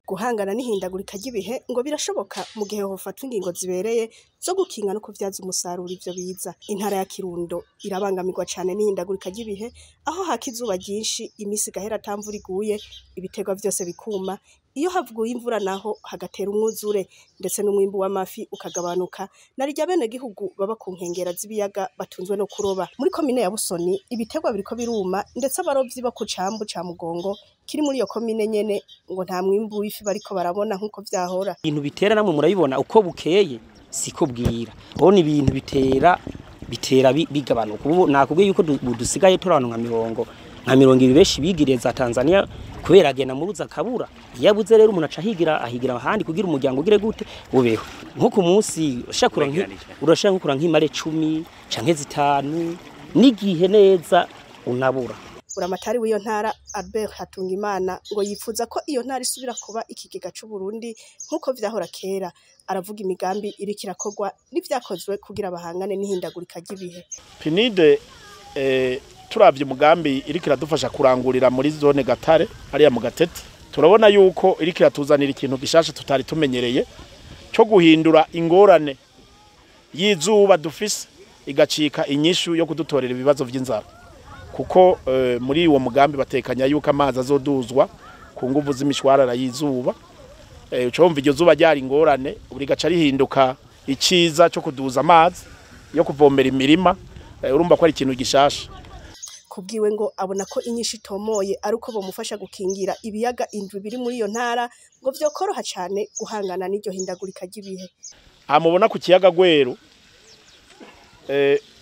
Guhangana n'ihindagurika ry'ibihe ngo birashoboka mu gihe hofatwa ingingo zibereye zo gukinga no kuvyaza umusaruro ivyo biza. Intara ya Kirundo irabangamirwa cane n'ihindagurika ry'ibihe, aho haka izuba ryinshi, imisi igahera ata mvura iguye, ibiterwa vyose bikuma. Iyo haguye imvura naho hagatera umwuzure, ndetse n'umwimbu w'amafi ukagabanuka, narirya abenegihugu baba ku nkengera z'ibiyaga batunzwe no kuroba. Muri komine ya Busoni ibiterwa biriko biruma, ndetse abarovyi bo ku cambu ca Mugongo kiri muri iyo komine nyene ngo nta mwimbu w'ifi bariko barabona nkuko vyahora. Ibintu bitera namwe murabibona, uko bukeye siko bwira. Bona ibintu bitera bigabanuka. Ubu nakubwiye yuko dusigaye turi abantu nka 20 benshi bigiriye za Tanzania kubera agenda muruza akabura. Iyo abuze rero umuntu aca ahigira ahandi kugira umuryango ugire gute ubeho. Nko ku munsi urashaka gukura nk'imare 10 canke 5 n'igihe neza unabura. Buramatari w'iyo ntara Albert Hatungimana ngo yifuza ko iyo ntara isubira kuba ikigega c'u Burundi nkuko vyahora kera. Aravuga imigambi iriko irakorwa n'ivyakozwe kugira bahangane n'ihindagurika ry'ibihe. PNUD turavye umugambi iriko iradufasha kurangurira muri zone Gatare hariya mu Gatete, turabona yuko iriko iratuzanira ikintu gishasha tutari tumenyereye cyo guhindura ingorane y'izuba dufise igacika inyishu yo kudutorera ibibazo vy'inzara. Kuko muri uwo mugambi batekanya yuko amazi azoduzwa ku nguvu z'imishwarara y'izuba. Ucumva iryo zuba ryari ingorane, ubu rigaca rihinduka iciza cyo kuduza amazi yo kuvomera imirima. Urumva ko ari ikintu gishasha. Kubwiwe ngo abona ko inyishu itomoye ari uko bomufasha gukingira ibiyaga 7 biri muri iyo ntara, ngo vyokoroha cane guhangana n'iryo hindagurika ry'ibihe. Amubona ku kiyaga Gweru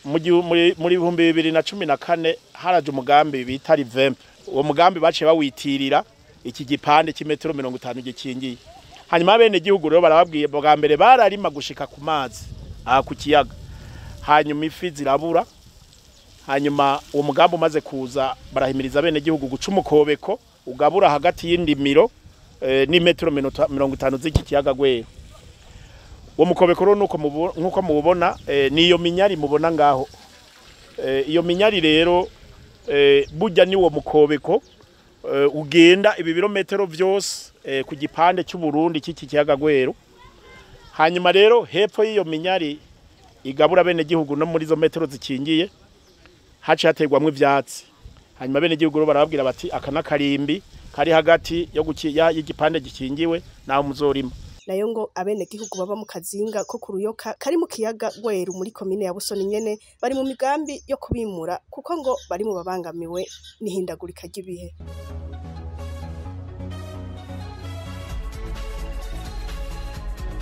muri 2014 haraje umugambi bita Rivempe. Uwo mugambi baciye bawitirira iki gipande cy'imetero 50 gikingiye. Hanyuma abene gihugu rero barababwiye bwa mbere bararima gushika ku mazi aha ku kiyaga, hanyuma ifi zirabura. Hanyuma uwo mugambi umaze kuza barahimiriza abene gihugu guca umukobeko ugabura hagati y'indimiro n'imetero 50 z'iki kiyaga Gweru. Uwo mukobeko rero nuko mubona niyo minyari mubona ngaho. Iyo minyari rero burya ni uwo mukobeko ugenda ibi birometero vyose ku gipande cy'u Burundi cy'iki kiyaga Gweru. Hanyuma rero hepfo y'iyo minyari igabura bene gihugu no muri zo metero zikingiye haci hategwamwe ivyatsi. Hanyuma bene gihugu rero barababwira bati aka nakarimbi kari hagati yo y'igipande gikingiwe naho muzorima. Nayo ngo abenegihugu baba mu kazinga ko kuruyoka kari mu kiyaga Gweru muri komine ya Busoni nyene bari mu migambi yo kubimura, kuko ngo bari mu babangamiwe n'ihindagurika ry'ibihe.